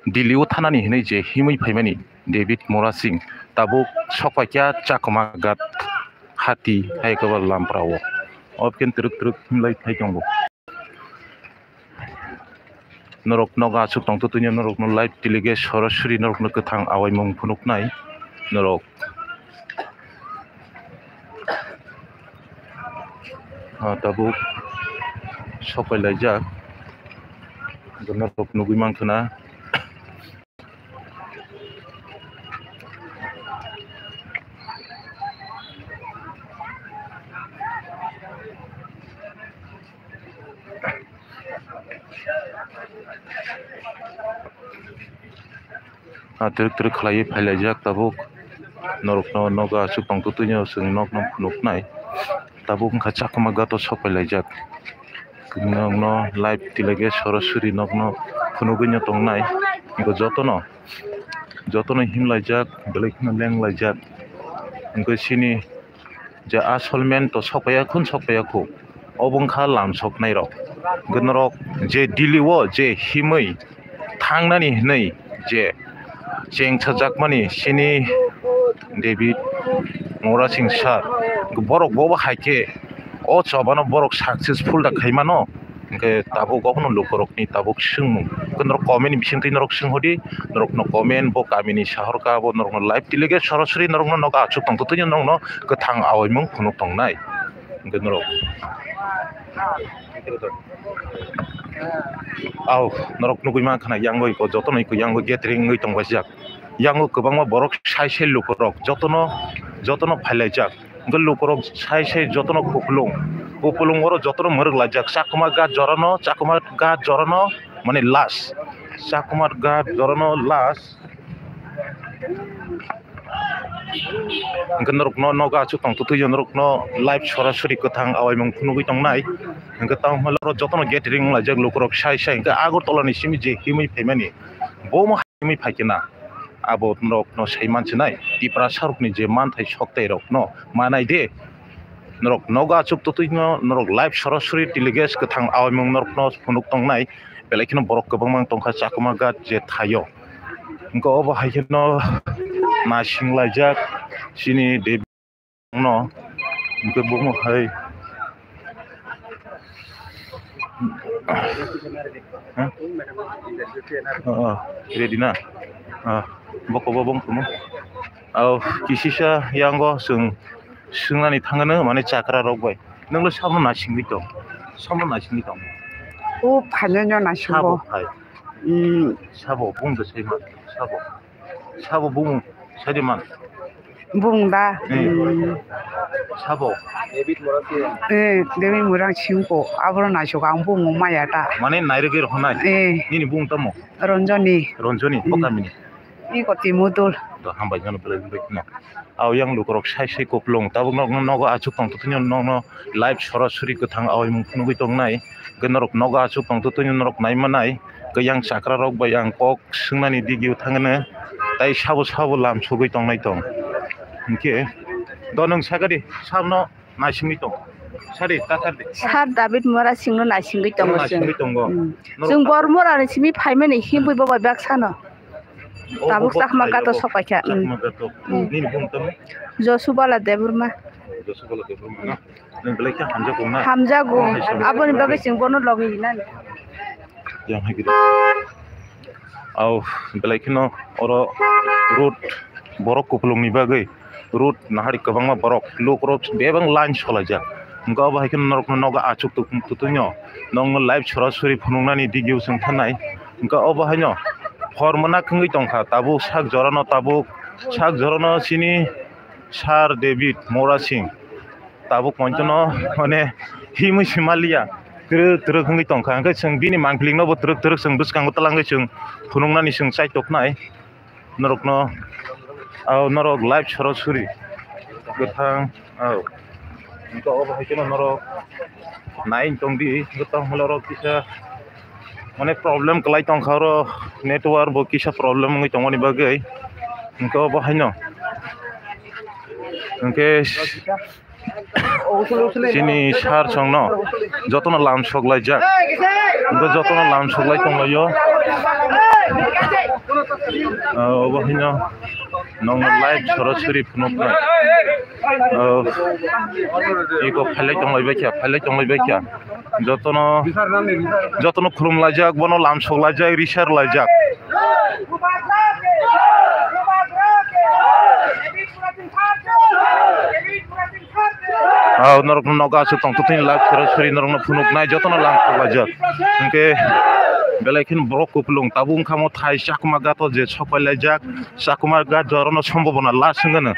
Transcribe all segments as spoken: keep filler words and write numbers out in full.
Delhi o thanani hinwi je himwi phaimani David Murasing tabuk sokpaikha Chakma Ghat hati hai khe bo lampra o. Obokhe twrwk twrwk himlai thai tongo. Norok nogo aswk tongtwtwino norokno live telecast sorasori norokno kwthang awaimung phunuknai norok. Ah, tabuk sopai laijak norok nugui mankha na. Ah, twrwk twrwk khlaiwi phailaijak tabuk. Norokno nogo aswk tongtwtwino chwng nokno phunuknai. Tabuk wngkha Chakma Ghat o sopai laijak. Nokno live telecast sorasori nokno phunugwino tongnai. Jotono, jotono himlaijak, belai kheno lenglaijak. Hwnkhe chini je asol men to sokpaiya khun sokpaiya khu, obo wngkha lam soknai rok. Hwnkhe norok je Delhi o je himwi thangnani hinwi je cheng sajakmani chini David Murasing sir, borok bobo hai khe o chobano borok successful da khaimano. Hwnkhe tabuk obono lukurokni tabuk swngmung. Hwnkhe norok comment ni bisingtwi norok swnghodi, norokno comment bo kamini sahorka bo norokno live telecast sorasori norokno nogo aswk tongtwtwino norokno kwthang awaimung phunuk tongnai. Hwnkhe norok, aw, norok nugui mankha na, yang bai ko jotono iko yang bai gathering wngwi tongbaijak. Yang o kwbangma borok sai sai lukurok jotono, jotono phailaijak. Hwnkhe lukurok sai sai jotono kupulung, kupulung oro jotono mwrwk laijak. Chakma Ghat jorano, Chakma Ghat jorano, mane last. Chakma Ghat jorano last. Hwnkhe norokno nogo aswk tongtwtwino norokno live sorasori kwthang awaimung phunugwi tongnai. Hwnkhe tamo hwnle oro jotono gathering wnglaijak lukurok sai sai. Hwnkhe Agartala ni simi je himwi phaimani, bo omo himwi phaikhe na. Abo norokno sai mansinai, Tiprasa rokni je manthai soktai rokno manai de. Norok nogo aswk twtwino norok live sorasori telecast kwthang awaimung norokno phunuk tongnai. Belai kheno borok kwbangma tongkha Chakma Ghat je thaio. Hwnkhe obo hai kheno naising laijak chini David no. Hwnkhe bumo hai, ha? Oh, oh, ready na? Ah, boko bo bong kumu. Au, kisisa yango chwng swngnani thangano, mane chakra rok bai. Nwngno samno naisingwi tong. Samno naisingwi tong. O phainai no naisingo. Sabo phai. Hmm. Sabo bung da sai man. Sabo. Sabo bung sai de man. Bung da. Hmm. Hmm. Sabo. Eh, David Murasing ko. Abro naisuk ang bung maya ta. Mane nairogwi rohonai. Eh. Nini bung tamo? Ronjoni. Ronjoni, hmm. Bokamini. Iko Timudul. To hambai jano belai belai kheno. Au yang lukurok sai sai kupulung. Tabuk nok nogo aswk tongtwtwino nokno live sorasori kwthang awaimung phunugwi tongnai. Hwnkhe norok nogo aswk tongtwtwino norok naimanai. Hwnkhe yang chakra rok bai ang kok swngnani digio thangno. Tai sabo sabo lam sogwi tongnai tong. Hwnkhe do nwng sakadi sabno naisingwi tong. Sari, ta sari. Sir David Murasingno naisingwi tongo chwng. Naisingwi tongo. Hmm. Norok chwng tabuk Bormorani simi phaimani himbwi bo bai baksano. Oh, tabuk bo Chakma Ghat o sokpaikha. Hmm. Chakma Ghat o. Hmm. Nini bung tamo? Josubala Debbarma. Josubala Debbarma na? Nwng belai khe hamjago na? Hamjago. Oh, hai sabo. Aboni bagwi chwng bono logi hinani. Yang hai gidi. Au, belai kheno oro road borok kupulungni bagwi road nahari kwbangma borok, lukurok bebak line solaijak. Hwnkhe obo hai kheno norokno nogo aswk twtwino nokno live sorasori phunuknani digio chwng thanai. Hwnkhe obo haino hor mwnak wngwi tongkha, tabuk sak jorano, tabuk sak jorano chini Sir David Murasing. Tabuk pointono mane himwi se maliya, twrwk twrwk wngwi tongkha. Hwnkhe chwng bini mangpilingno bo twrwk twrwk chwng bwskango twlangwi chwng phunuknani chwng chaitoknai. Norokno, au norok live sorasori kwthang, au. Hwnkhe obo hai kheno norok nai tongdi, hwnkhe tongmolo rok kisa mane problem kwlai tongkha oro, network bo kisa problem wngwi tongmani bagwi. Hwnkhe obo haino. Hwnkhe chini sir chwngno jotono lam soklaijak. Hwnkhe jotono lam soklai tonglaio. Ah, obo haino nongno live sorasori phunuknai. Ah, iko phailai tonglai baikha, phailai tonglai baikha. Jotono, jotono khulumlaijak, bono lamsoklaijak, risarlaijak. Ah, norokno nogo aswk tongtwtwini live sorasori norokno phunuknai jotono lamsoklaijak. Hinkhe belai kheno borok kupulung tabuk wngkha omo thai Chakma Ghat o je sokpailaijak, Chakma Ghat jorano sombobona last wngkha no.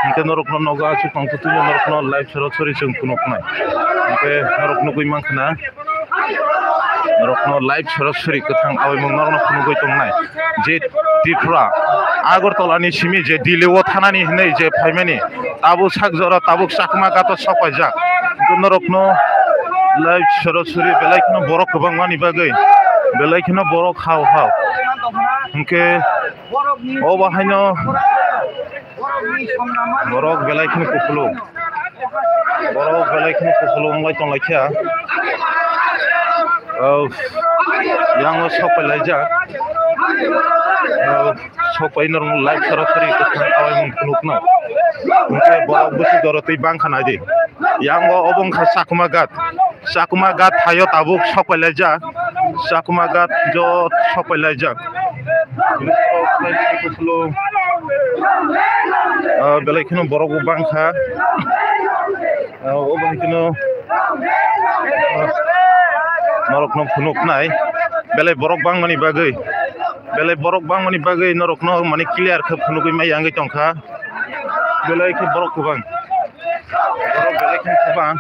Hinkhe norokno nogo aswk tongtwtwini norokno live sorasori chwng phunuknai. Hinkhe norok nugwi mankha na. Norokno live sorasori kwthang awaimung norokno phunugwi tongnai. Je Tripura Agartala ni simi je Delhi o thanani hinwi je phaimani, tabuk sak jora tabuk Chakma Ghat o sokpaijak. Norokno live sorasori belai kheno borok kwbangmani bagwi belai kheno borok hao hao. Hinkhe obo haino borok belai kheno kupulung. Borok belai kheno kupulung wngwi tonglaikha. O, yango sokpailaijak. O, sokpai norokno live sorasori kwthang awaimung phunuknai. Hinkhe borok bwswk jora twi bangkha naidi. Yango obo wngkha Chakma Ghat. Chakma Ghat thaio tabuk sokpailaijak. Chakma Ghat jot sokpailaijak. Ah, belai kheno borok bo bangkha. Ah, obo haikhe no, ah, norokno phunuknai. Belai borok bangmani bagwi, belai borok bangmani bagwi norokno mane clear khe phunugwi maya wngwi tongkha. Belai khe borok kwbang. Borok belai kheno kwbang.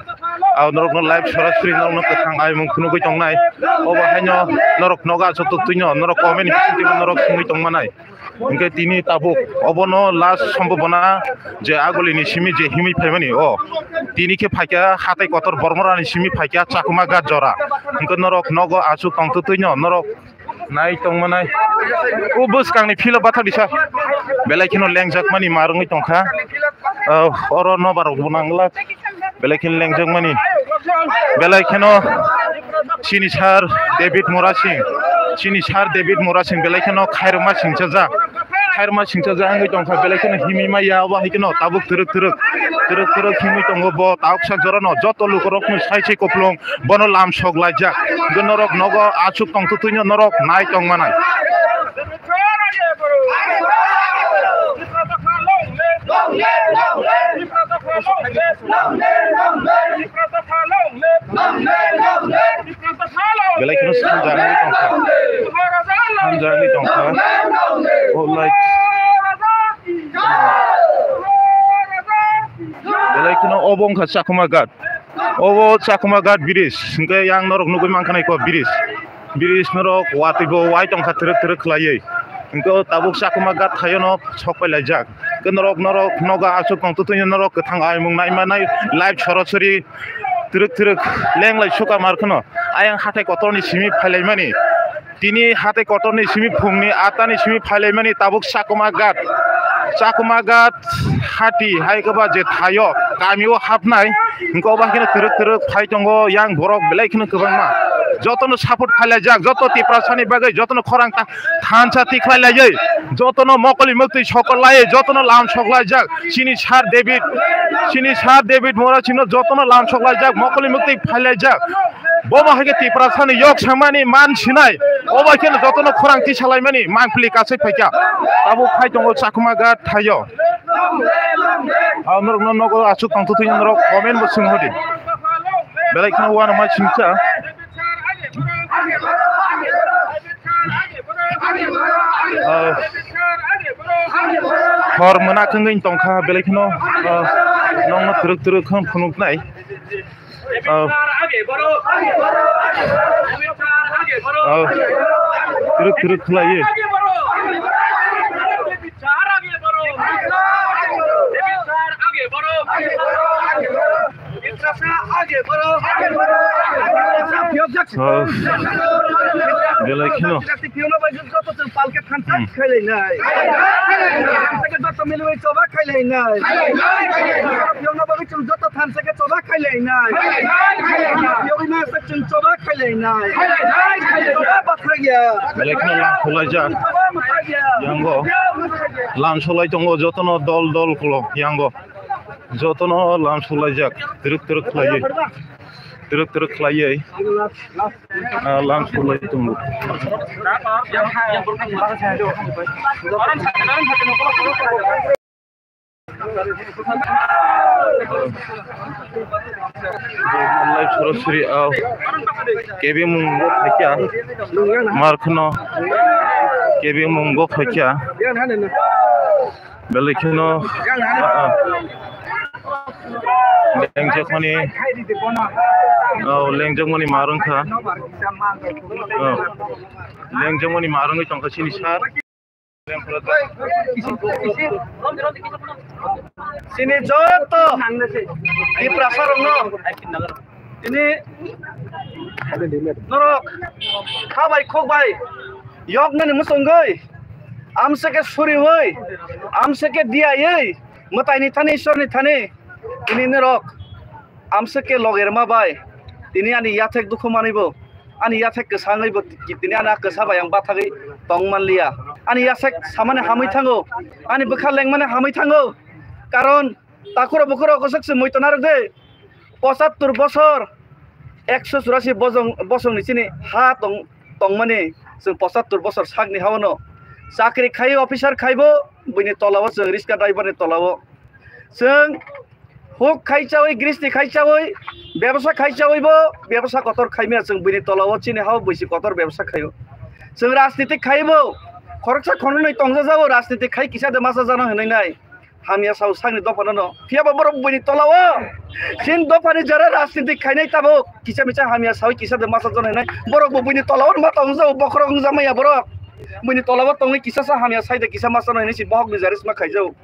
Ang norokno live sorasori norokno kwthang aimung phunugwi tongnai. Obo haino norok nogo aswk twi no norok comment ni bisingtwi norok swngwi tongmanai. Hinkhe tini tabuk obono last sombobona je agulini simi je himwi phaimani o. Tini khe phaikha hatai kotor Bormorani simi phaikha Chakma Ghat jora. Hinkhe norok nogo aswk tongtwtwi no norok nai tongmanai. O bwskangni philo bathak disa. Belai kheno lengjakmani ma rwngwi tongkha. O, oro nobar rok bo nanglak. Belai kheno lengjakmani. Belai kheno chini sir David Murasing. Chini sir David Murasing belai kheno khairokma singchajak. Khairokma singchajak wngwi tongkha. Belai kheno himwi maya obo hai kheno tabuk twrwk twrwk. Twrwk twrwk himwi tongo bo tabuk sak jorano joto lukurokno sai sai kupulung. Bono lam sok laijak. Hinkhe norok nogo aswk tongtwtwino norok nai tongmanai. Belai kheno sanja wngwi tongkha. Sanja wngwi tongkha. O light. Belai kheno obo wngkha Chakma Ghat. Obo Chakma Ghat bridge, hinkhe yang norok nugwi mankha naikho bridge. Bridge norok watwi bo wai tongkha twrwk twrwk khlaiwi. Hinkhe o tabuk Chakma Ghat thaio no sok pai laijak. Hinkhe norok, norok nogo aswk tongtwtwino norok kwthang aimung naimanai live sorasori twrwk twrwk lenglai suka mar kheno. Ayang hathai kotorni simi phailaimani. Tini hathai kotorni simi phungni attani simi phailaimani tabuk Chakma Ghat. Chakma Ghat hati hai khe ba je thaio kamio hapnai. Hinkhe obo hai kheno twrwk twrwk phai tongo yang borok belai kheno kwbangma. Jotono support phailaijak, joto Tiprasani bagwi, jotono khorang ta-, thansa tikhlai laiwi, jotono mokoli muktwi sokol laiwi, jotono lam sok laijak. Chini sir David, chini sir David Mora chino jotono lam sok laijak, mokoli muktwi phailaijak. Bobo hai khe Tiprasani yok samani man sinai. Obo hai kheno jotono khorang tisalaimani mangpili kasai phaikha. Tabuk phai tongo Chakma Ghat thaio. Ang norokno nogo aswk tongtwtwino norok comment bo swngo di. Belai kheno uanama singcha. Ah, hor mwnakhe wngwi tongkha, belai kheno, ah, nokno twrwk twrwk khe phunuknai. Ah, ah, twrwk twrwk khlaiwi. Ah. Belai kheno. Joto chwng palke thansa Hmm. khailainai. Thansa khe joto milwi choba khailainai. Joto phiyokna bagwi chwng joto thansa khe choba khailainai. Phiyogwi ma sak chwng choba khailainai. Choba bathakya. Belai kheno lam solaijak. Choba bathakya. Yango. Lam solai tongo jotono dol dol kolo yango. Jotono lam solaijak. Twrwk twrwk khlaiwi. Twrwk twrwk khlaiwi. Ah, lam solai tongo. Live sorasori, ah, kebi mungo phaikya. Markhno kebi mungo phaikya. Belai kheno, ah, ah. Lengjakmani, oh, lengjakmani marwng kha. Oh. Lengjakmani marwngwi tongkha chini sir. Chini joto Tiprasa rokno tini norok kha bai khok bai yoknani mwswngwi amswk khe suriwi amswk khe diyawi mwtaini thani Ishwarni thani tini norok amswk khe logerma bai tini ani yathek dukhu manwibo ani yathek kwsangwibo tini ani a kwsa bai ang bathagwi tong manliya. Ani yathek samani hamwi thango, ani bwkha lengmani hamwi thango, karon takhuro bukhuro kwchwk se muitu narwk de. Pochattor bosor, ekso churasi bosong, bosongni chini ha tong, tongmani chwng pochattor bosor sakni ha-o no chakri khai, officer khaibo buini tola-o chwng riska driver ni tola-o chwng huk khai chawi, gristi khai chawi, bebsa khai chawi bo bebsa kotor khaimya chwng buini tola-o chini ha-o buisi kotor bebsa khaio. Chwng rajniti khaibo khoroksa khoroknwi tongjajago, rajniti khai kisa de masa jana hwnwi nai. Hamya sao sakni dophano no. Phiya ba borok buini tola-o. Chini dophani jora rajniti khainai tabuk. Kisa misa hamya sawi kisa de masa jana hinai. Borok bo buini tola-o ma tong jao, bokhorok wng jamaya borok. Buini tola-o tongwi kisa sa hamya sai de kisa masa no hinai si bohok ni jarisma khaijao.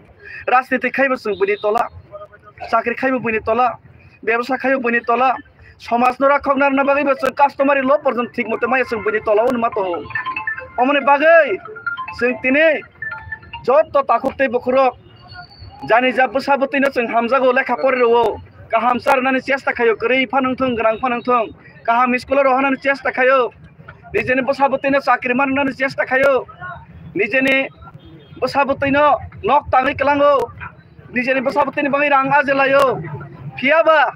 Rajniti khaibo chwng buini tola. Chakri khaibo buini tola. Bebsa khaibo buini tola. Somaj no rakhok narwkna bagwi bo chwng customary law porjon thik mote maya chwng buini tola-o ma tongo. Omoni bagwi chwng tini joto takhuk tei bukhurok jani ja bwsa bwtwi no chwng hamjago, lekha pori rwo, kaham charwnani chesta khaio, kwrwi phanwng thung, gwnang phanwng thung, kaham school o rohornani chesta khaio, nijeni bwsa bwtwi no chakri manwnani chesta khaio, nijeni bwsa bwtwi no nok tangwi kwlango. Nijeni bwsa bwtwini bagwi rang aje laio. Phiya ba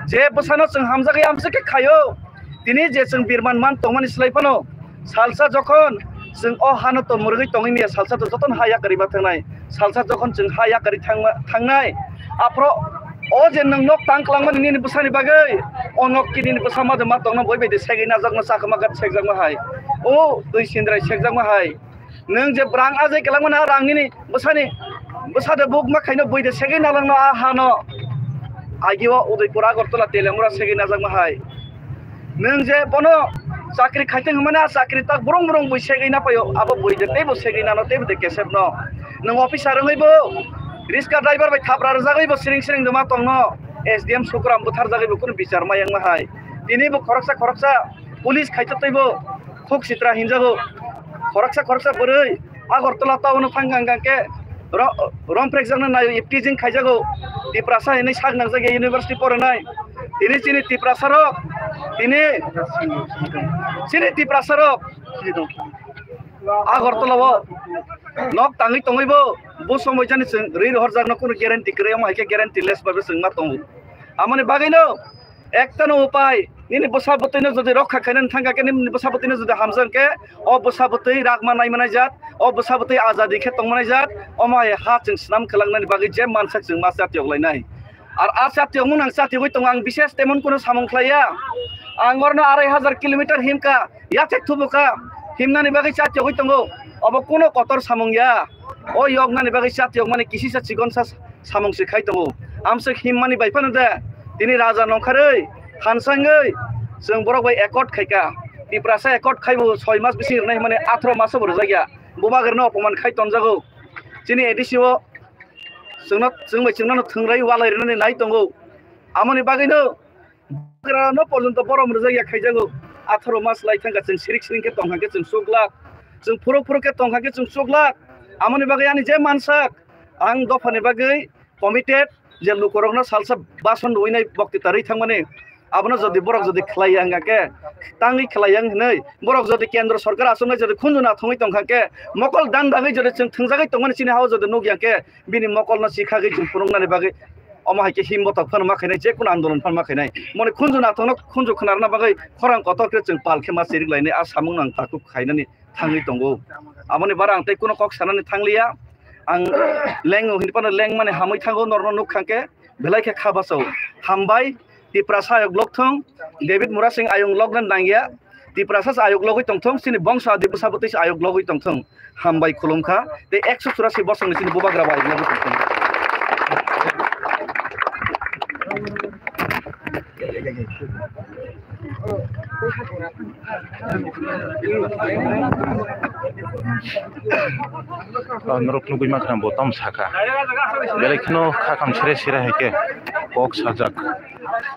je bwsano chwng hamjagwi amswk khe khaio, tini je chwng birman man tongmani slai phano salsa jokhon chwng o hano to mwrwgwi tongwi manya, salsa to jotono ha yakarwi ma thangnai. Salsa jokhon chwng ha yakarwi thangma, thangnai, aphro o je nwng nok tang kwlangmani nini bwsani bagwi, o nok kinini bwsa ma de ma tongno boi bai de segwi najakno, chakma gat sekjakma hai, o twi sindrai sekjakma hai. Nwng je rang ajai kwlangmani, a rang nini bwsani, bwsa de buk ma khaino bui de segwi nalangno a hano. Agi o Udaipur, Agartala, Teliamura segwi najakma hai. Nwng je bono chakri khaitwng hwnmani a chakri tak burung burung bui segwi na paio, abo bui de teibo segwi nano, teibo de kesep no. Nwng officer wngwi bo riska driver bai thapra rwjagwi bo siring siring de ma tongno. S D M Sukuram butharjagwi bo kunu bichar ma yang ma hai. Tini bo khoroksa khoroksa police khaito teibo khuk sitra hinjago. Khoroksa khoroksa bwrwi Agartala town o thang hang hang khe ro-, romprek jakna naio, teasing khaijago. Tiprasa hinwi sak nangjak ya university porinai. Tini chini Tiprasa rok, tini chini Tiprasa rok Agartala o nok tangwi tongwi bo, bo somoi jani chwng rwi rohor jakno kunu guarantee kwrwi, omo hai khe guarantee less bai bo chwng ma tongo. Amoni bagwi no ekta no upai, nini bwsa bwtwi no jodi rokha khainani thang kha khe, nini bwsa bwtwi no jodi hamjak khe, o bwsa bwtwi rak ma nai manai jat, o bwsa bwtwi ajadi khe tong manai jat, omo hai ha chwng swnam kwlangnani bagwi je mansak chwng ma chatiyok lainai. Ar a chatiyok mung nang chatiyogwi tongo, ang bises temon kuno samung khlaiya. Ang orno arai hajar kilometer himkha, yathek thubukha, himnani bagwi chatiyogwi tongo. Obo kuno kotor samung ya. O yoknani bagwi chatiyokmani kisisa chikonsa samung se khai tongo. Amswk himmani bai phano de, tini raja nongkharwi, thansangwi, chwng borok bai accord khaikha. Tiprasa accord khaibo soi mas bising rwnai hwnmani atharo maso bo rwjakya. Bubagrano opoman khai tonjago. Chini A D C o chwngno, chwng bai chwngno thwngrai walai rwnani nai tongo. Amoni bagwino Bubagrano porjonto borom rwjakya khaijago. atharo mas lai thangkha chwng sirik siring khe tongkha khe chwng chuklak, chwng phuruk phuruk khe tongkha khe chwng chuklak. Amoni bagwi ani je mansak, ang dophani bagwi committed je lukurokno salsa bason rwinai bokti tarwi thangmani. Abono jodi borok jodi khlaiya hwnkha khe, tangwi khlaiya hwnwi borok jodi kendro sorkar asonai jodi khunju nathongwi tongkha khe, mokol dang dangwi jodi chwng thwngjagwi tongmani chini hao jodi nukya khe, bini mokolno chikhagwi chwng phunuknani bagwi omo hai khe him botok phano ma khainai, je kono andolon phano ma khainai. Moni khunju nathokno khunju khwnarwna bagwi khorang kotor khe chwng pal khe ma chirik lainai, a samung nang takhuk khainani thangwi tongo. Aboni bara ang tei kono kok sanani thangliya. Ang lengo hinwi phano lengmani hamwi thango, norokno nuk kha khe belai khe kha bachao. Hambai, Tiprasa ayok lok thung, David Murasing ayok lokna nangya, Tiprasa se ayok logwi tong thung, chini bongso adi bwsa bwtwi se ayok logwi tong thung. Hambai khulum kha, tei ekso churasi bosongni chini bubagra bai ayok logwi tong thung. Ah, norok nugwi mankha bo tam saka. Belai kheno kha kam sere sere hai khe kok sajak.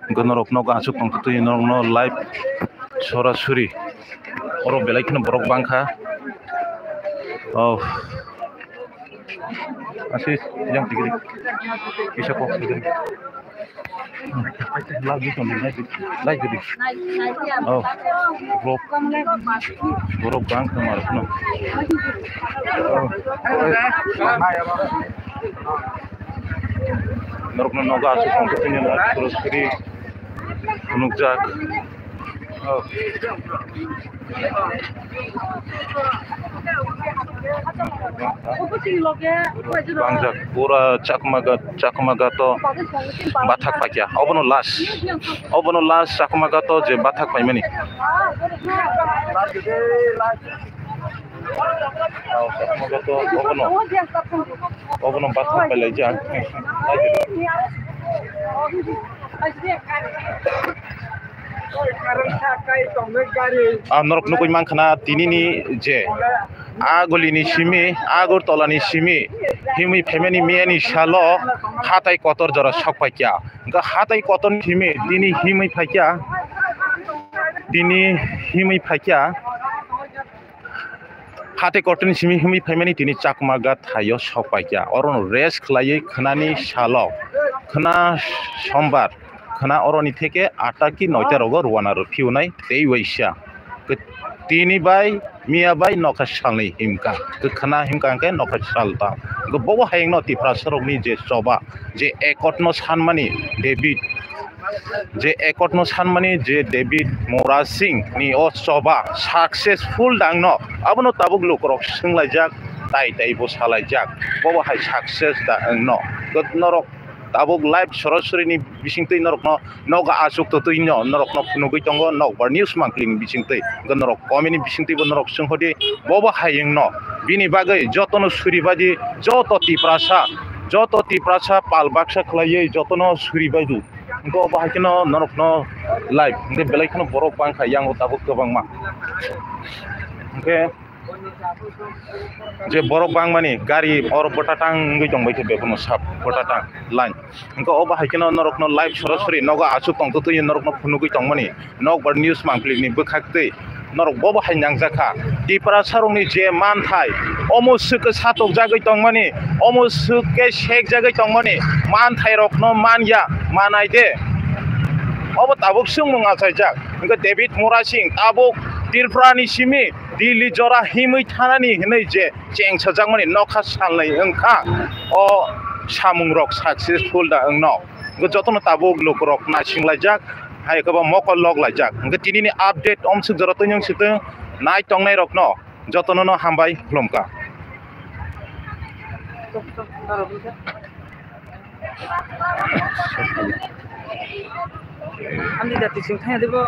Hwnkhe norok nogo aswk tong twi norok no live sorasori. Oro belai kheno borok bangkha. Oh. Aswk yang tigri. Kisa kok tigri. Lagi tong, lagi, lagi di. Oh, borok, borok bang khe mar no. Oh. Norok no nogo aswk tong khe tini na, borok siri phunukjak. Oh. Bangjak pura Chakma Ghat, Chakma Ghat o bathak paikha. Obono last, obono last Chakma Ghat o je bathak paimani. Oh, Chakma Ghat o obono, obono bathak pailaijak. Ah, norok nugwi mankha na, tinini je a gulini simi, Agartala ni simi himwi phaimani miyani salo hatai kotor jora sok paikha. Hwnkhe hatai kotorni simi tini himwi phaikha, tini himwi phaikha. Hatai kotorni simi himwi phaimani tini Chakma Ghat thaio sok paikha. Orono rest khlaiwi khwnani salo, khwna sombar, khwna oroni theke atta ki noita rogo rwna rw phiyunai tei waisa. Tini bai miya bai nokha salni himkha, khwna himkha hwnkhe nokha salta. Bobo hayungno Tiprasa rokni je choba, je accord no sanmani David, je accord no sanmani je David Murasing ni o choba successful da wngno, abono tabuk lukurok swnglaijak, tai tai bo salaijak, bobo hai success da wngno. Norok tabuk live sorasori ni bisingtwi norokno nogo aswk totwi no norokno phunugwi tongo, nokbar news mangpili ni bisingtwi. Norok comment ni bisingtwi bo norok swngkha di, bobo hayungno bini bagwi jotono suri baidi, joto Tiprasa, joto Tiprasa pal baksa khlaiwi jotono suri baidi. Hwnkhe obo hai kheno norokno live, hwnkhe belai kheno borok bangkha yango tabuk kwbangma. Hwnkhe je borok bangmani gari oro bwtatang wngwi tongbai khe bebakno sap bwtatang line. Hwnkhe obo hai kheno norokno live sorasori nogo aswk tong totwi norokno phunugwi tongmani nokbar news mangpili ni bwkhak twi. Norok bobo hai nangjakha. Tiprasa rokni je manthai, omo swk khe satokjagwi tongmani, omo swk khe sekjagwi tongmani, manthai rokno manya, manai de. Obo tabuk swngmung achaijak. Hwnkhe David Murasing tabuk Tripura ni simi Delhi jora himwi thanani hinwi je chengsajakmani nokha salnwi wngkha. O samung rok successful da wngno. Hwnkhe jotono tabuk lukurok naisinglaijak. Hai khe bo mokol lok laijak. Hwnkhe tinini update omswk jora twi wng sitwng nai tongnai rokno jotono no hambai khulumkha. Ani da tising thaya debo.